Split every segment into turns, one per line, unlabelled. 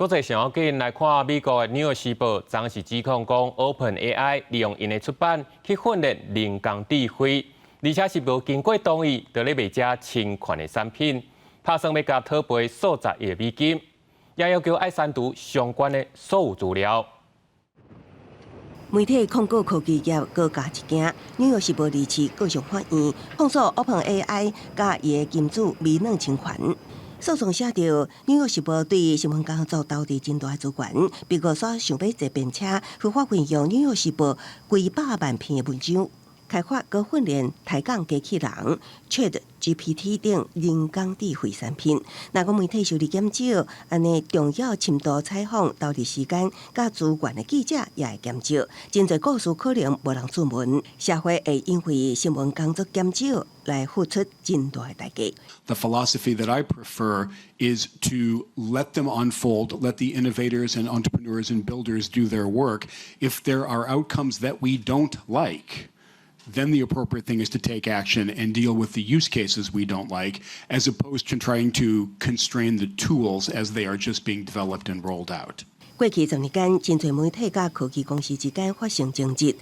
國際上要緊來看美國的紐約時報，昨是指控講 OpenAI 利用𪜶的出版去訓練人工智慧，而且是無經過同意，就咧賣這侵權的產品，拍算欲共討賠數十億美金，也要求愛刪除相關的所有資料。
媒體控告科技業閣加一驚，紐約時報二次告上法院，控訴 OpenAI 佮伊的金主微軟侵權。訴訟寫著，紐約時報對新聞工作投資真大資源，不過煞想欲坐便車，非法運用紐約時報幾百萬篇的文章，開發閣訓練抬槓機器人、ChatGPT 等人工智慧產品。若講媒體收入減少，按呢重要深度採訪投入時間佮資源的記者也會減少，真濟故事可能無人注目，社會會因為新聞工作減少來付出真大的代價。
The philosophy that I prefer is to let them unfold, let the innovators and entrepreneurs and builders do their work. If there are outcomes that we don't like, then the appropriate thing is to take action and deal with the use cases we don't like, as opposed to trying to constrain the tools as they are just being developed and rolled out.
過去十年間，真濟媒體佮科技公司之間發生爭執，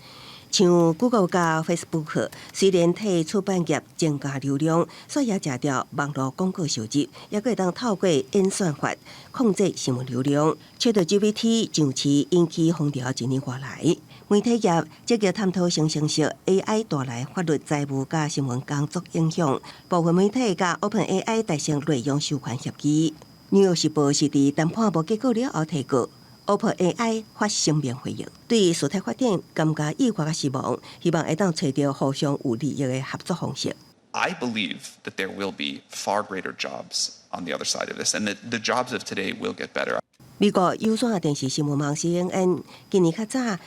像 Google 佮 Facebook，雖然替出版業增加流量，煞也食著網路廣告收入，猶閣會當透過演算法控制新聞流量。ChatGPT 上市引起風潮一年外來，媒體業積極探討生成式 AI 帶來法律、財務佮新聞工作影響。部分媒體佮 OpenAI 達成內容授權協議。紐約時報是佇談判無結果了後提告。OpenAI 發聲明回應，對事態發展感覺意外佮失望，希望會當揣著互相有利益的合作方式。
I believe that there will be far greater jobs on the other side of this, and that the jobs of today will get better.
美國有線電視新聞網 CNN 今年較早佇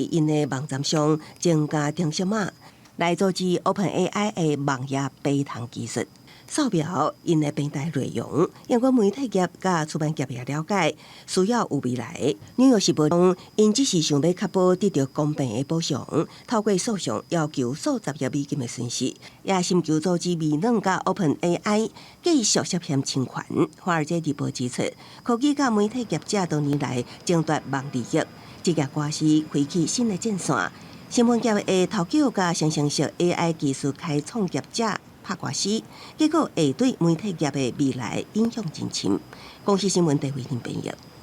𪜶的網站上增加程式碼，來阻止 OpenAI 的網頁爬蟲技術，掃描𪜶的平台內容。因為媒體業佮出版業也了解，需要有未來。紐約時報講，𪜶只是想欲確保得著公平的補償，透過訴訟要求數十億美金的損失，也尋求阻止微軟佮 OpenAI 繼續涉嫌侵權。華爾街日報指出，科技佮媒體業者多年來爭奪網利益，這個官司開啟新的戰線。新聞業會頭叫佮生成式 AI 技術開創業者拍官司，結果會對媒體業的未來影響真深。公視新聞戴慧玲編譯。